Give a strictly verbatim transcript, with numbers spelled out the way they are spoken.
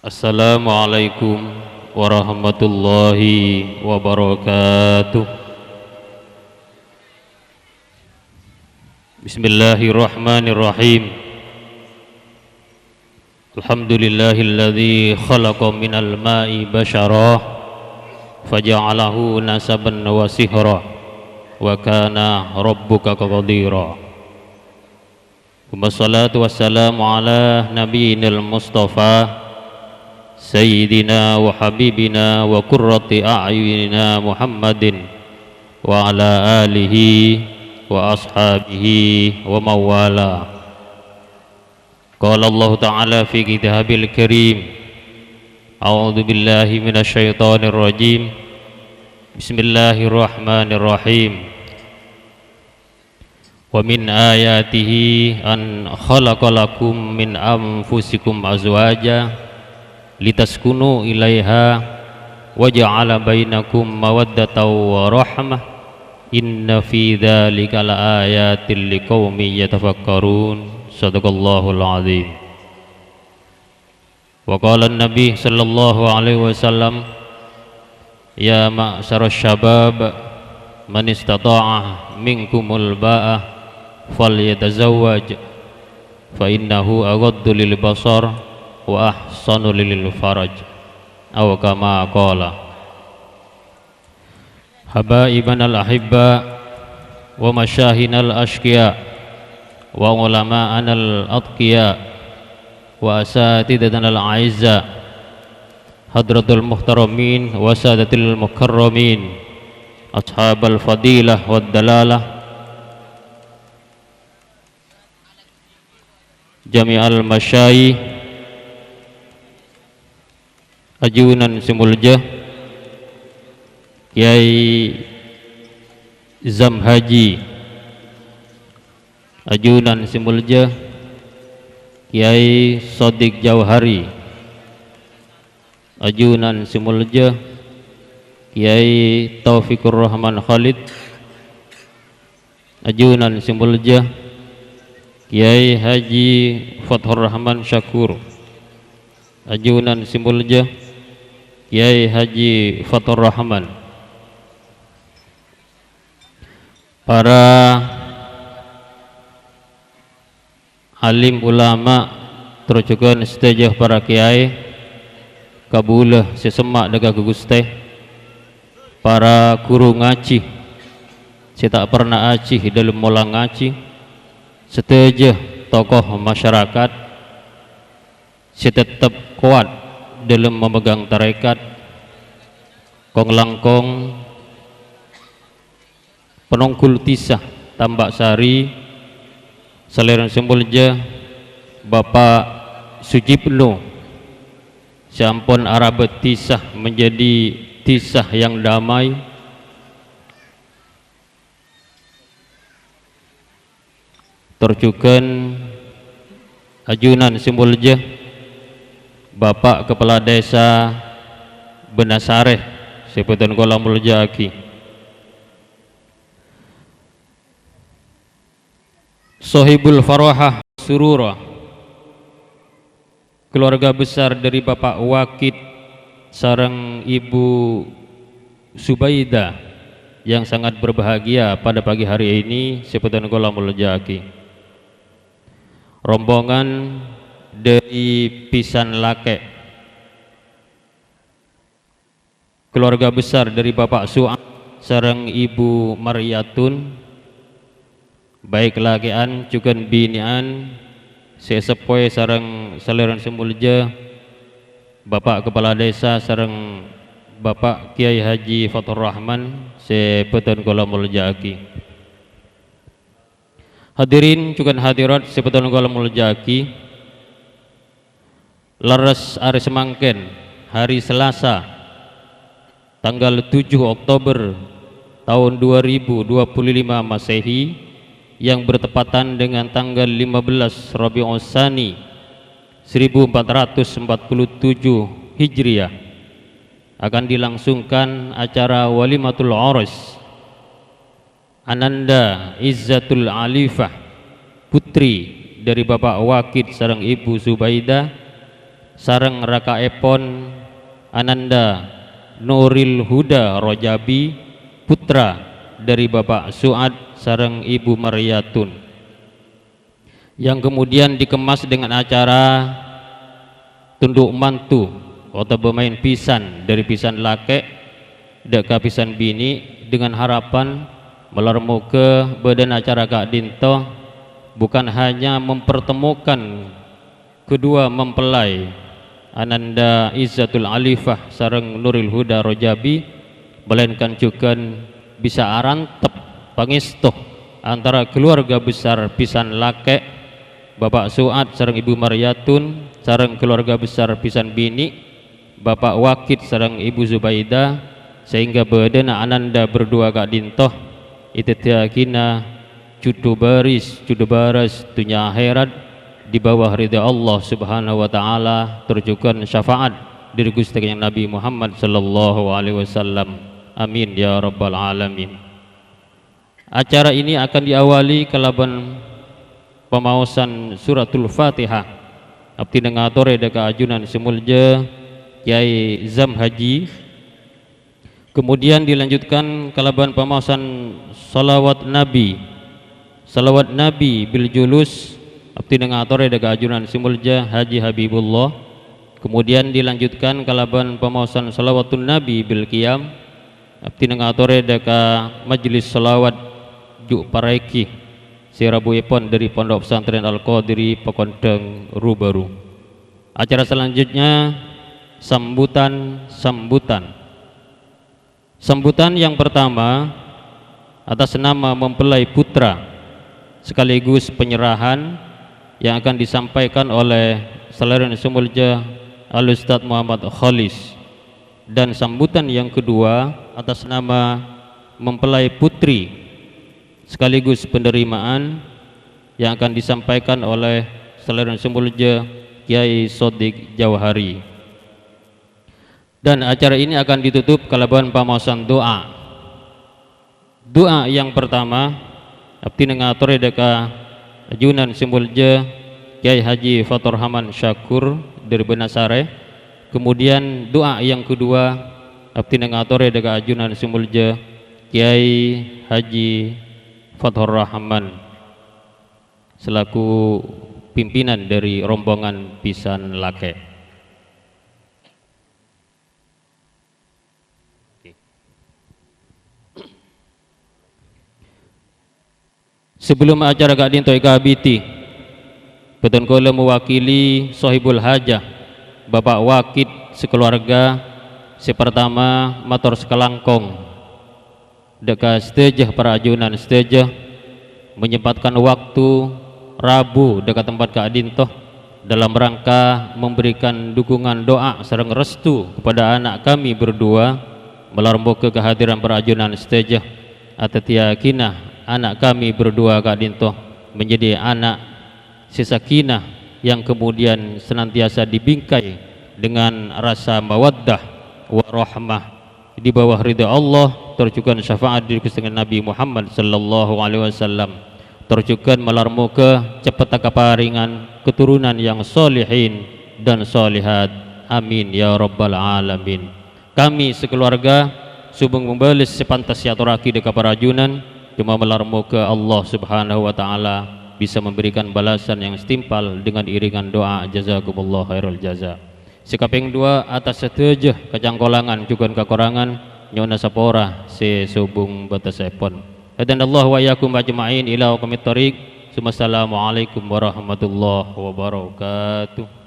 Assalamualaikum warahmatullahi wabarakatuh. Bismillahirrahmanirrahim. Alhamdulillahilladzi khalaqa minal ma'i basyara faja'alahu nasaban wa sihra wa kana rabbuka qadira. Wassalatu wassalamu ala nabiyyinal mustafa sayyidina wa habibina wa qurrati a'yunina Muhammadin wa ala alihi wa ashabihi wa mawala. Qala Allahu ta'ala fi kitabil karim, a'udzu billahi minasyaitonir rajim. Bismillahirrahmanirrahim. Wa min ayatihi an khalaqa lakum min anfusikum azwaja litaskunu ilaiha wa ja'ala bainakum mawaddatan wa rahmah, inna fi dzalika laayatil liqaumin yatafakkarun. Sadaqallahul azim. Wa qala Nabi sallallahu alaihi wasallam, "Ya ma'syarasy syabab, man istata'a minkumul ba'ah falyatazawwaj, fa innahu aghaddu lil basar wa ahsanu lil faraj." Aw kama qala. Habaibanal ahibba, wa masyahinal asyqiya, wa ulama'anal atqiya, wa asatidatanal a'izza, hadratul muhtaramin, wa sadatil mukarramin, ashabal fadilah wad dalalah, jami'al masyayi, ajunan sè molja Kyai Zam Haji, ajunan sè molja Kyai Sodik Jauhari, ajunan sè molja Kyai Taufikur Rahman Khalid, ajunan sè molja Kyai Haji Fathur Rahman Syakur, ajunan sè molja Kyai Haji Fathur Rahman, para alim ulama, tor jhughân sadhâjâ para kèyaè, kabulâ sè semma' dhâ' ka Ghustè, para ghuru ngajhi sè ta' parna ajhi è dhâlem mola ngajhi, sadhâjâ tokoh masyarakat sè teptep kowat dhâlem mamegang tarekat, kong-langkong, panonggul dhisa Tambak Sari, salèrana sè molja Bapak Sujibno, sè ampon arabât dhisa menjadi dhisa yang damai, tor jhughân ajunan sè molja Bapak Kepala Desa Benasarè sè bhâdhân kaulâ molja'aghi. Sohibul Farohah Surura, keluarga besar dari Bapak Wakid sareng Ibu Subaida yang sangat berbahagia pada pagi hari ini, sè bhâdhân kaulâ molja'aghi. Rombongan dari Pisan Lakè', keluarga besar dari Bapak Su'ad sareng Ibu Mariyatun, baik lakè'an jhughân binè'an, sè èseppowè sareng salèrana sè molja Bapak Kepala Desa sareng Bapak Kiai Haji Fathur Rahman sè bhâdhân kaulâ molja'aghi. Hadirin jhughân hadirat sè bhâdhân kaulâ molja'aghi, lerres arè samangkèn, hari Selasa, tanggal tujuh Oktober tahun dua ribu dua puluh lima Masehi, yang bertepatan dengan tanggal lima belas Rabiul Tsani seribu empat ratus empat puluh tujuh Hijriah, akan dilangsungkan acara Walimatul Urs Ananda Izzatul Alifah, putri dari Bapak Wakid sareng Ibu Zubaidah, sareng raka'èpon Ananda Nuril Huda Rojabi, putra dhâri Bapak Su'ad sareng Ibu Maryatun, yang kemudian dikemas dengan acara tunduk mantu otabâ maèn bhisan dhâri bhisan lakè' dâ' ka bhisan binè', dengan harapan malar moghâ bâdâna acara ka'dinto bukan hanya mempertemukan kedua mempelai Ananda Izzatul Alifah sareng Nuril Huda Rojabi, melainkan jhughân bisa arantep pangèsto antara keluarga besar bhisan lakè', Bapak Su'ad sareng Ibu Maryatun, sareng keluarga besar bhisan binè', Bapak Wakid sareng Ibu Zubaidah, sehingga bâdâna ananda berdua ka'dinto èdhâddhiyâghinah judhu bâris, judhu bârâs dhunnya akhèrat di bawah ridha Allah Subhanahu wa Ta'ala, tor jhughân syafa'at dhâri Ghustè Kanjeng Nabi Muhammad sallallahu alaihi wasallam. Amin ya rabbal alamin. Acara ini akan diawali kalabân pamaosan Suratul Fatihah. Abdhina ngatorè dâ' ka ajunan sè molja Kyai Zam Haji. Kemudian dilanjutkan kalabân pamaosan shalawat Nabi. Shalawat Nabi bil julus, abdhina ngatorè dâ' ka ajunan sè molja Haji Habibullah. Kemudian dilanjutkan kalabân pamaosan shalawatun Nabi bil qiyam. Abdhina ngatorè dâ' ka majelis shalawat jhu' paraèghi sè rabuèpon dhâri Pondok Pesantren Al-Qadiri Pakondhâng Rubaru. Acara selanjutnya, sambutan-sambutan. Sambutan yang pertama atas nama mempelai putra sekaligus penyerahan yang akan disampaikan oleh Salèrana sè molja Al Ustadz Muhammad Khalis. Dan sambutan yang kedua atas nama mempelai putri sekaligus penerimaan yang akan disampaikan oleh Salèrana sè molja Kiai Sodik Jauhari. Dan acara ini akan ditutup kalabân pamaosan du'a. Du'a yang pertama, abdhina ngatorè dâ' ka ajunan sè molja Kiai Haji Faturrahman Syakur dhâri Bânasarè. Kemudian du'a yang kedua, abdhina ngatorè dâ' ka ajunan sè molja Kiai Haji Fathur Rahman selaku pimpinan dhâri rombongan bhisan lakè'. Sebelum acara ka'dinto èkabidhi, bhâdhân kaulâ mewakili sohibul hajah, Bapak Wakid sakalowarga, sè partama mator sakalangkong dâ' ka sadhâjâ para ajunan sadhâjâ menyempatkan waktu rabu dâ' ka tempat ka'dinto dalam rangka memberikan dukungan doa sareng restu kepada anak kami berdua, malar moghâ kehadiran para ajunan sadhâjâ adhâddhiyâghinah anak kami berdua ka'dinto menjadi anak sè sakinah yang kemudian senantiasa dibingkai dengan rasa mawaddah warahmah di bawah ridha Allah, tor jhughân syafa'at dhâri Ghustè Nabi Muhammad sallallahu alaihi wasallam, tor jhughân malar moghâ ceppetta kaparèngan keturunan yang sholihin dan sholihat. Amin ya rabbal alamin. Kami sekeluarga sobung membales sè pantes èatorraghi dâ' ka para ajunan, coma malar moghâ Allah Subhanahu wa Ta'ala bisa memberikan balasan yang setimpal dengan iringan doa, jazakumullah khairal jaza. Sè kapèng duwâ', atas sadhâjâ kacangkolangan jhughân kakorangan, nyo'ona sapora sè sobung bâtessèpon. Hadanallahu wa iyyakum ajma'in ila aqwamit thariq. Tsummassalamualaikum warahmatullahi wabarakatuh.